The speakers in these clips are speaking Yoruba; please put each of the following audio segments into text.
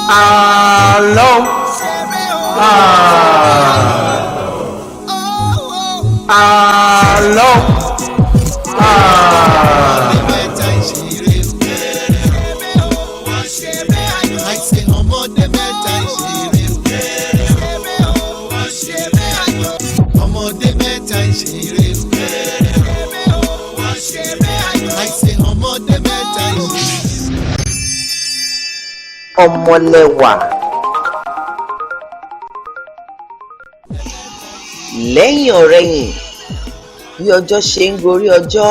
Àlọ́ àlọ́. Ọmọdé mẹ́ta ń ṣeré o. Ọmọdé mẹ́ta ń ṣeré o. Àìsè ọmọdé mẹ́ta ń ṣeré. Ọmọlẹ́wà. Lẹ́yìn ọ̀rẹyìn, bí ọjọ́ ṣe ń gorí ọjọ́,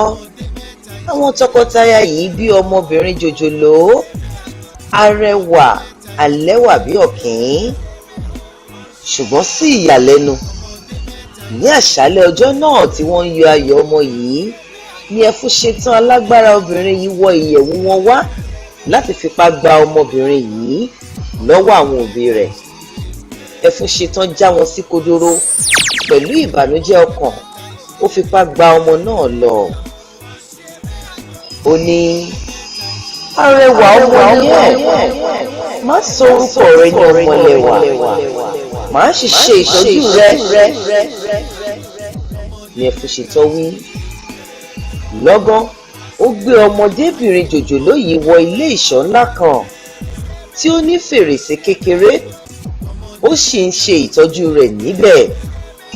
àwọn tọkọtaya yìí bí ọmọbìnrin jòjòló, arẹwà alẹ́wà bí ọ̀kín. Ṣùgbọ́n sí ìyàlẹ́nu, ní àṣálẹ́ ọjọ́ náà tí wọ́n ń yọ ayọ̀ ọmọ yìí ni Ẹfúnṣetán alágbára obìnrin yìí wọ ìyẹ̀wù wọn wá láti fipá gba ọmọbìnrin yìí lọ́wọ́ àwọn òbí rẹ̀. Ẹfúnṣetán já wọn sí kodoro pẹ̀lú ìbànújẹ́ ọkàn, ó fipá gba ọmọ náà lọ. Ó ní, arẹwà ọmọ ni ẹ́, má sọ orúkọ rẹ ní Ọmọlẹ́wà, màá sì ṣe ìtọ́jú rẹ, ní Ẹfúnṣetán wí. Lọ́gán, ó gbé ọmọdébìnrin jòjòló yìí wọ ilé ìṣọ́ ńlá kan tí ó ní fèrèsé kékeré, ó sì ń ṣe ìtọ́jú rẹ̀ níbẹ̀.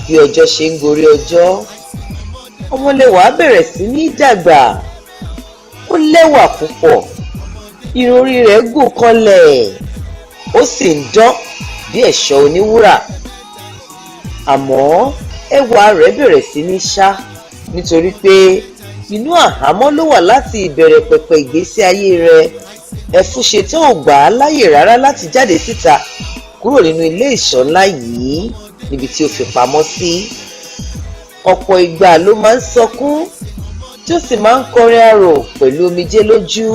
Bí ọjọ́ ṣe ń gorí ọjọ́, Ọmọlẹ́wà bẹ̀rẹ̀ sí ní dàgbà. Ó lẹ́wà púpọ̀, irun orí rẹ̀ gùn kọlẹ̀, ó sì ń dán bí ẹ̀ṣọ́ oníwúrà. Àmọ́ ẹwà rẹ̀ bẹ̀rẹ̀ sí ní ṣá nítorí pé inú àhámọ́ ló wà láti ìbẹ̀rẹ̀ pẹ̀pẹ̀ ìgbésí ayé rẹ̀. Ẹfúnṣetán ò gbà á láyè rárá láti jáde síta kúrò nínú ilé ìṣọ́ ńlá yìí níbi tí ó fi pamọ́ sí. Ọ̀pọ̀ ìgbà ló máa ń sọkún tí ó sì máa ń kọrin arò pẹ̀lú omijé lójú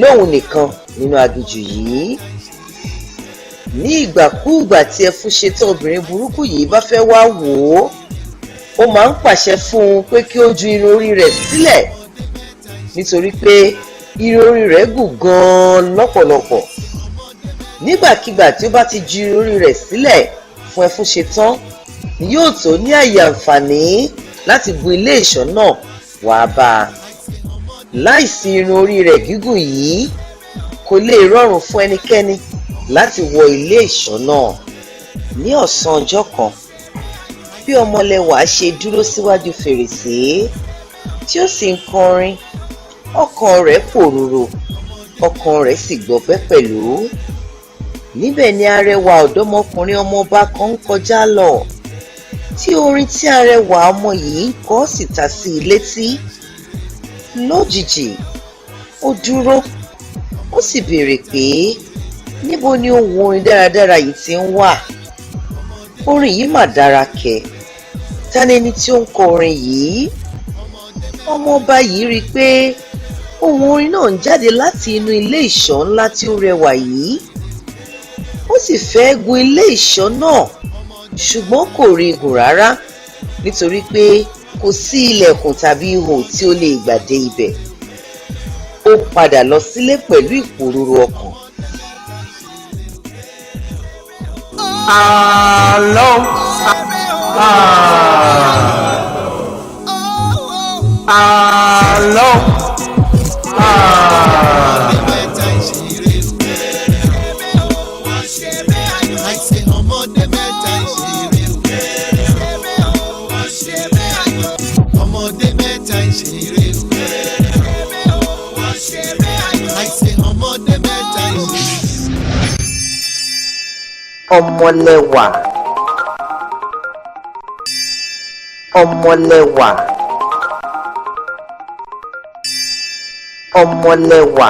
lóun nìkan nínú aginjù yìí. Ní ìgbàkúùgbà tí Ẹfúnṣetán obìnrin burúkú yìí bá fẹ́ wá wò ó, ó máa ń pàṣẹ fún un pé kí ó ju irun orí rẹ̀ sílẹ̀ nítorí pé irun orí rẹ̀ gùn gan-an lọ́pọ̀lọpọ̀. Nígbàkigbà tí ó bá ti ju irun orí rẹ̀ sílẹ̀ fún Ẹfúnṣetán ni yóò tó ní àyè àǹfààní láti gun ilé ìṣọ́ náà wá bá a. Láìsí irun orí rẹ̀ gígùn yìí, kò lè rọrùn fún ẹnikẹ́ni láti wọ ilé ìṣọ́ náà. Ní ọ̀sán ọjọ́ kan, bí Ọmọlẹ́wà ṣe dúró síwájú fèrèsé tí ó sì ń kọrin, ọkàn rẹ̀ pòrúurú, ọkàn rẹ̀ sì gbọgbẹ́ pẹ̀lú. Níbẹ̀ ni arẹwà ọ̀dọ́mọkùnrin ọmọọba kan ń kọjá lọ, tí orin tí arẹwà ọmọ yìí ń kọ sì ta sí i létí. Lójijì, ó dúró, ó sì béèrè pé níbo ni ohùn orin dáradára yìí ti ń wà. Orin yìí mà dára kẹ̀, ta ni ẹni tí ó ń kọ orin yìí? Ọmọọba yìí rí i pé ohùn orin náà ń jáde láti inú ilé ìṣọ́ ńlá tí ó rẹwà yìí. Ó sì fẹ́ gun ilé ìṣọ́ náà, ṣùgbọ́n kò rí gùn rárá nítorí pé kò sí ilẹ̀kùn tàbí ihò tí ó lè gbà dé ibẹ̀. Ó padà lọ sílé pẹ̀lú ìpòrúurú ọkàn. Àlọ́ àlọ́. Mẹ́ta ń ṣeré o. Àìsè ọmọdé mẹ́ta ń ṣeré o. Ọmọdé mẹ́ta ń ṣeré o. Àìsè ọmọdé mẹ́ta ń ṣeré. Ọmọlẹ́wà. Ọmọlẹ́wà. Ọmọlẹ́wà.